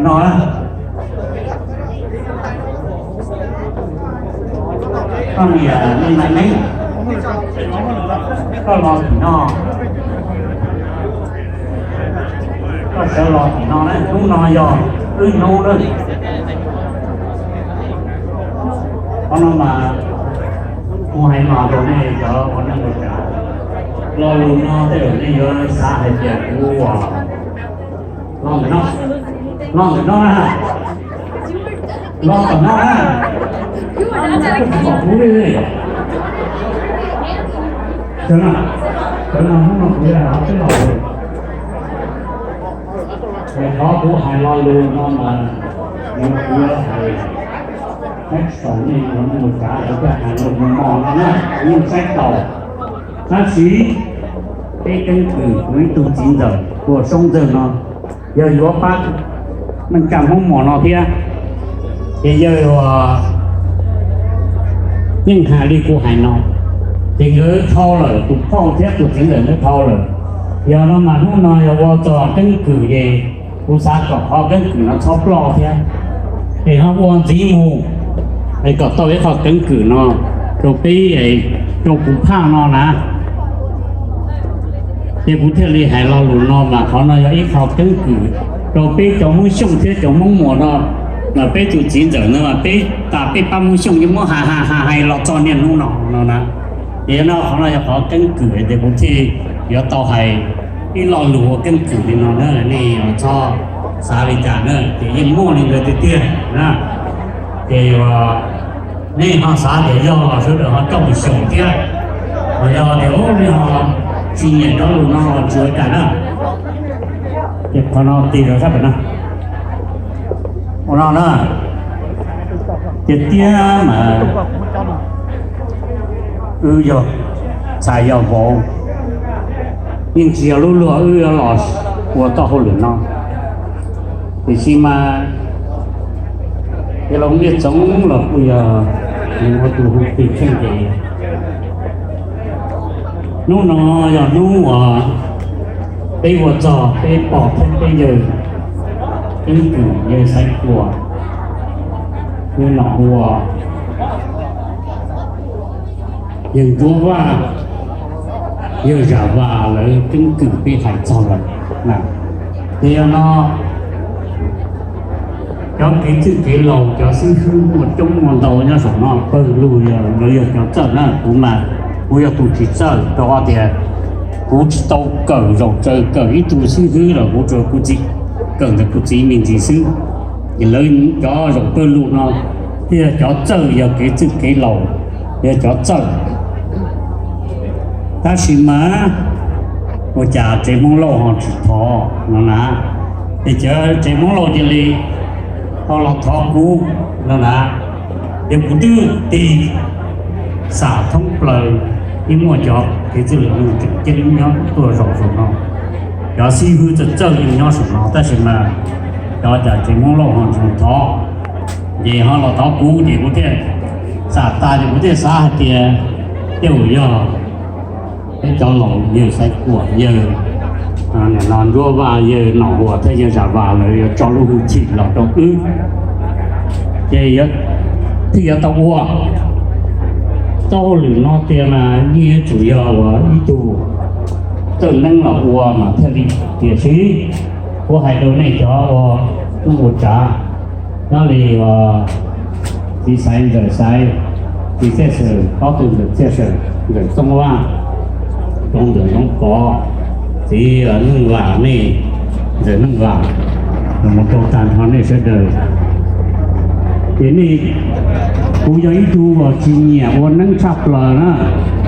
No, koj niam li Maiv Neeb, koj los tim no, koj sawv los tim no na, hnub no yog wb hnub na. Qhov no mas kuv hais los rau nej cov ua neej ua tsav, lo lus no tej zaum nej yuav xav hais tias kuv ua los ntawm no, los ntawm no na, los tom no na, kuv li. Sawv no hnub no kuv yog hov teb los, qhov kuv hais lo lus no mas kuv yuav hais, nej saum nej ua neej ua tsav kuv thiaj hais lo lus mos no na, kuv yeej saib taus. Tab sis peb keeb kwm kuv ib tug txiv ntxawm ua Soob Ntxawg no, yog yuav pab neej tsa Hmoob Muas no thiab, ces yawg yeej hais li kuv hais no, ces nkawd dhau lawm, tus phauj thiab tus txiv ntxawm nkawd dhau lawm. Yog no mas hnub no yog ua txog keeb kwm ces kuv xav kom qhov keeb kwm no txhob ploj thiab, es ho ua ntxiv mus, es kom tau ib qho keeb kwm no rau peb, rau kuv phaj no na. Ces kuv thiaj li hais lo lus no mas qhov no yog ib qho keeb kwm rau peb cov Hmoob Xyooj thiab cov Hmoob Muas no, mas peb tus txiv ntxawm no mas peb tas peb pab Hmoob Xyooj yeej muab hais hais hais los txog niaj hnub no no na. Ces yog no qhov no yog qhov keeb kwm ces kuv thiaj yuav tau hais ib lo lus ua keeb kwm li no na, nej txhob xav li cas na, ces yeej muaj li ntawd tiag tiag na. Ces nej ho xav tias yog los sawv daws ho coj mus xyaum thiab, ho yog tias nej ho tsis nyiam cov lus no los tsis ua cas na. Ces qhov no tig rau sab pem no, ua no na, tiag tiag mas wb yog txhais yog vauv, yeej tsis yog lub luag wb yuav los ua txoj hauj lwm no. Tiam sis mas yog Looj Nyiaj Txoov los kuj yog nws ua tus hu plig tsheej ces hnub no yog hnub uas peb ua txog peb pog thiab peb yawg keeb kwm, yawg Xaiv Kuam, yawg Nom Huas, yawg Nruab Vaj, yawg Zam Vas lawv keeb kwm peb hais txog lawm na. Ces yog no cov kev txwj kev laus, cov xib hwb muaj coob muaj ntau nyob saum no, pawg lug yog lawv yog cov txawj na, kuv mas kuv yog tus tsis txawj rau qhov tias kuv tsis tau kawm zaum tsaws kawm ib tug xib hwb los kuv tsuas kuv txiv kawm ntawm kuv txiv me ntsis xwb. Ces lawv cov zaum pawg lug no thiaj yog cov txawj, yog kev txwj kev laus, yog cov txawj. Tab sis mas ua cas tsev Hmoob Lauj ho tsis thov no na, ces cov tsev Hmoob Lauj cia li ho los thov kuv no na. Ces kuv twb tig xam thoob plaws, yeej muaj cov kev txwj laus tseem ceeb nyob tuaj zaum saum no, cov xib hwb txawj txawj yeej nyob saum no, tab sis mas cov cas tsev Hmoob Lauj ho tsis thov, ces ho los thov kuv ces kuv thiaj xam tas ces kuv thiaj xav hais tias tej zaum yog peb cov laus yawg Xaiv Kuam, yawg Nruab Vaj, yawg Nom Huas thiab yawg Zam Vas lawv yuav tso lub hwj chim los rau wb, ces thiaj yuav tau ua txoj hauj lwm no tiag mas yeej yuav tsum yog uas ib tug txawj neeb los ua mas thiaj li. Tiam sis kuv hais rau nej cov ua neej ua tsav, nyob li txiv Xaiv, ntxawm Xaiv, txiv Txiaj Sawm, ob tug ntxawm Txiaj Sawm, ntxawm Txooj Vaj, zoo ntxawm Zoov Pov, txiv Neej Vam, nej ntxawm Neej Vam, los mus rau tag nrho nej sawv daws. Ces nej, kuv yog ib tug uas tsis nyiam ua neeb tshaj plaws na.